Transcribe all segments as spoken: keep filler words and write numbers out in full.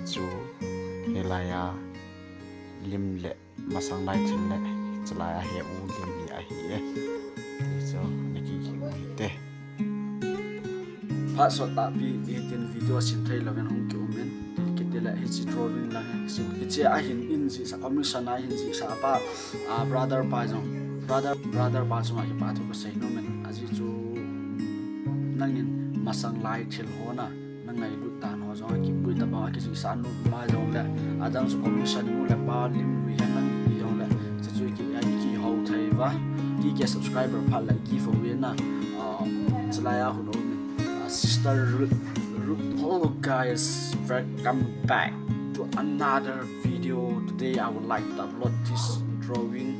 chu hilai a lim le masang lai thil le chulai a he u lim hi ahi e. Ti chu na kiki u hite. Phat sot tahpi eighteen video sim thei louvin hung ki um in, ti kiti le hiche drawing lang sim. Hiche a hin in jihsa, commission a hin jihsa pa, a brother pa jong, brother, brother pa chunga kipa thu kasei nom in, ajeh chu nangin masang lai thil ho na, na ngailut dan ho jong a kipui tabang a kijihsa nom ma jong le, adang chu commission nu le pa lim lui hian nang pi jong le, chu chu ki, a kihou thei va, ti ke subscriber phat le giveaway na, a, chulai a hun um in, a, sister Ruth, Ruth, hello guys, welcome back to another video. Today I would like to upload this drawing,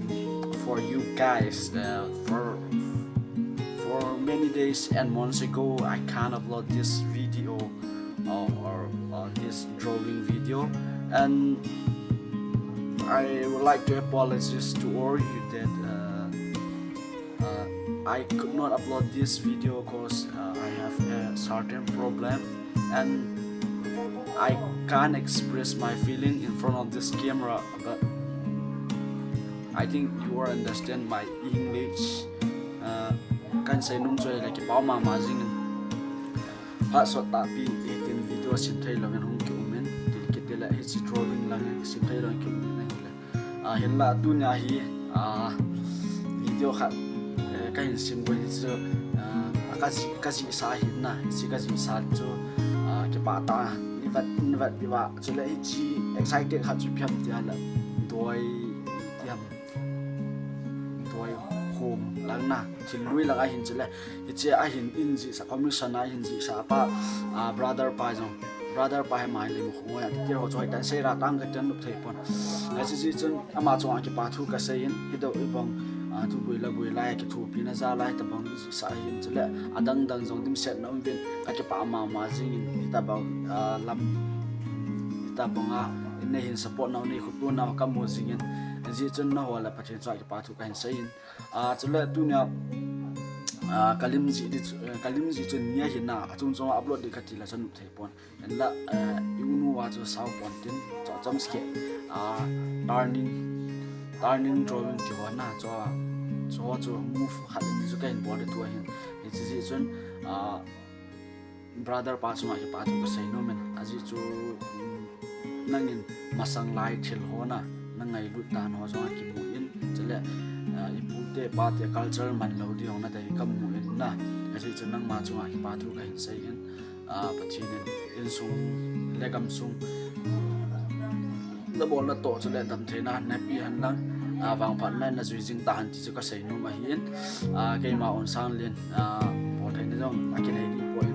mm, for you guys, uh, for for many days and months ago, I can't upload this video or, or, or this drawing video, and I would like to apologize to all you that, uh, uh, I could not upload this video because, uh, I have a certain problem and I can't express my feeling in front of this camera, but I think you all understand my English. Uh, kan sei nom chu le kipa mama jing in. Phat sot tahpi eighteen video sim thei louvin hung ki um in, ti kiti le hiche drawing lang sim thei louvin ki um in ahile. A, hinla tunia hi, a, video khat, eh, kahin sim go hi chu, a, a kajih, kajihsa hi na, hiche kajihsa chu, a, kipa tah a, ni vet, ni vet pi va, chule hiche excited khat chu ipi ham ti a le, doi, ipi ham, doi khom lang na, thil lui lang a hin chule, hiche a hin in jihsa, commission a hin jihsa pa, a, brother pa jong, brother pa hi mai le mo khong a, ti ho chu hoi tan sei ra tang ka tan nup thei pon. Hiche jeh chun ama chunga kipa thu kasei in, hi deuh i bang, a, tubul a bul lai a kithopi na ja lai tabang jihsa hin chule, adang dang jong dimset na um vin, ka kipa mama jing in, hitabang, a, lam, hitabang a, in nei hin support nau, nei khutuna ka mu jing in, jeh chun na ho le Pathen chunga kipa thu kahin sei in, a, chule tunia, a, ka lim jih di chu, eh, ka lim jih chu ni ahi na, achung chunga upload di kati la chun nup thei pon. Hinla, eh, i unu a chu sao pon tin, chu chom ske, a, turning, turning drawing ti ho na, chu, chu, chu move khat ni chu kahin bol di tu ahin. Hiche jeh chun, a, brother pa chunga kipa thu kasei nom in, ajeh chu, um, nangin masang lai thil ho na, na ngailut dan ho jong a kimu in, chule, ah, i pu te pa te culture man lou di jong na dei kamu in na, ajeh chu nangma chunga kipa thu kahin sei in, ah, Pathen in insung le gamsung, na bol na toh chule damtheina na pe hen lang, a, vangphatna in na jui jing ta hen ti chu ka sei nom ahin, a, keima Onsanlen, a, boltheina jong a kinei di poi,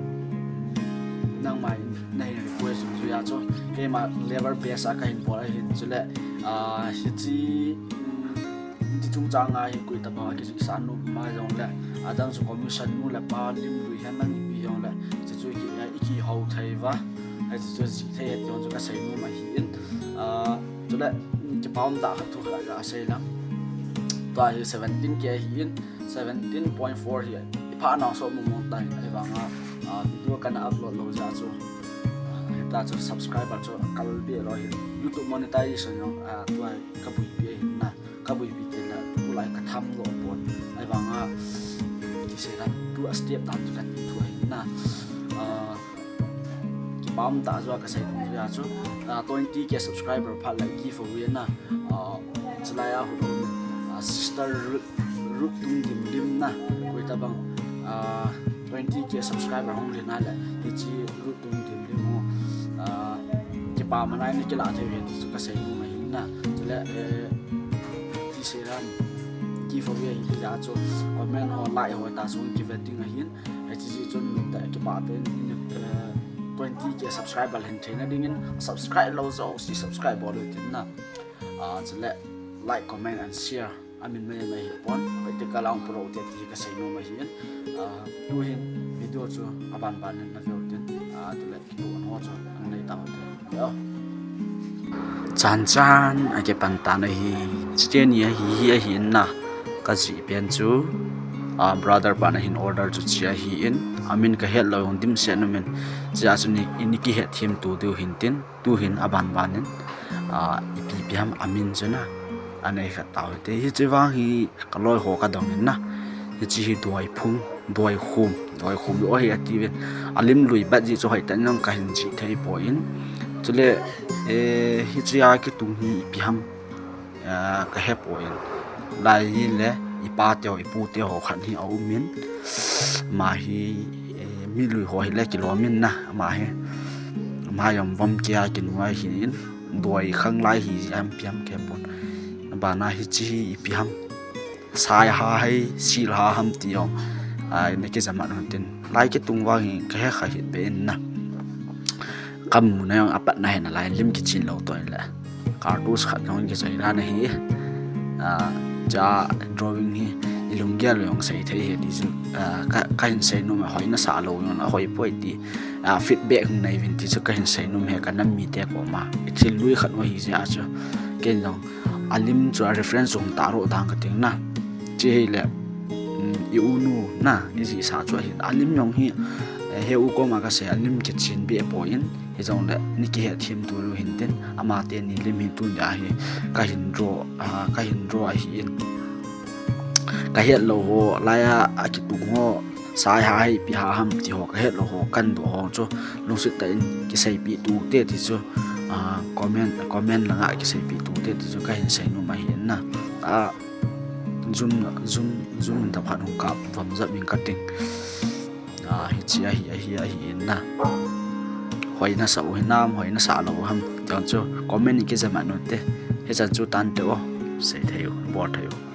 nangma in na hin request jui a chu keima level best a ka hin bol ahin chule, a, hiche, um, Ti chungchang a hi koi tabang a kijihsa nom ma jong le, adang chu commission nu le pa lim lui hian nang ipi jong le, chu chu i ki, i kihou thei va, hiche chu jih thei e ti jong chu ka sei nom ahin, a, chule, um, kipa um tah khat thu khat ka sei lang. Tua hi seventeen K ahin, seventeen point four hi, i pha nau so mong mong tai, ahivang a, a, video kana upload lou jeh chu, a, hita chu subscriber chu kal be lou hin, YouTube monetization jong, a, tua ka buipi ahin na. Ka buipi te la, tulai ka tham lo pon. Ahivang a, ti sei dan, tu a step dan chu ka ti thu ahin na. A, kipa um tah jua ka sei thu jua chu. A, twenty K subscriber phat le giveaway na. A, chulai a hun um, a, sister Ruth, Ruth Tungdim lim na. Koi tabang, a, twenty K subscriber hung le na le. Hiche Ruth Tungdim lim ho, a, kipa manai na kila thei hen ti chu ka sei nom ahin na. Chule, eh, ti sei dan, giveaway hi jeh chu comment ho, like ho ta sung ki vetting ahin. Hiche jeh chun nute kipa te in, eh, twenty K subscriber hin theina dingin subscribe lou jouse subscribe bol u tin na. A, chule like, comment and share. A min mai mai hi pon, practical a hung pro te ti ka sei nom ahin. A, tu hin video chu a ban ban in na veu tin, a, tu le kitu an ho chu an nei ta ho te. Yo. Chan chan a kipan ta na hi, chite ni ahi hi ahin na, ka jih pen chu, a, brother pa na hin order chu chi ahin, Amin kahet lou hung dimset nom in. Hijeh chun i, i ni kihet them to diu hin tin, tuhin aban ban in, ah, ipi ipi ham amin chu na, anei kha tau hite. Hiche vang hi kaloi ho kadong in na. Hiche hi Duaiphung, Duaikhum, Duaikhum lou hi ati uvin. Alim lui bat jeh chu hoitah in jong kahin jih thei poi. Chule, eh, hiche a kitung hi ipi ham, ah, kahe poi. Lai hi le, ipa te ho, ipu te ho khat hi aum in. Ama hi, eh, mi lui ho hi le kilom in na, ama hi. Ama jong Vamkea kinu ahi in. Duai khang lai hi jeh ham ipi ham kahe pon. Abana hiche hi ipi ham. Sai ha hai, sil ha ham ti jong, ah, ina kijam a hung tin. Lai kitung vang hi kahe kha hih beh in na. Kamu na jong apatna hi na lai lim kichen lou toh le. Cartouche khat jong kichoi dan ahi. Ah, cha drawing hi i lunggel jong sei thei hi ti chu, ah, ka, kahin sei nom a hoi nasa lou jong ahoi poi ti. Ah, feedback hung nei uvin ti chu kahin sei nom e ka nam mite koma. I thil lui khat u ahi jeh a chu. Ken jong alim chu a reference hung taro dan kating na. Hiche hi le, um, i u nu na, i jihsa chu ahin. Alim jong hi, eh, he u koma kasei alim kichen beh poi. Hijongle, ni kihet them to lou hin tin, ama teni lim hi tun dia hi, kahin draw, ah, kahin draw ahi in. Kahet lou ho, lai a, akitung ho, sai ha hai, ipi ha ham ti ho, kahet lou ho, kahin doh ho chu, lungset tah in kiseipeh to te ti chu, ah, comment, comment langa kiseipeh to te ti chu, kahin sei nom ahi in na. Ah, zoom, zoom, zoom in taphat hung kap, vam jap in kating. Ah, hiche ahi, ahi, ahi in na. Hoi nasa u hinam, hoi nasa lou ham. Tiang chu comment in kijam a nu te. Hichan chu tan te o. Sei thei u, bol thei u.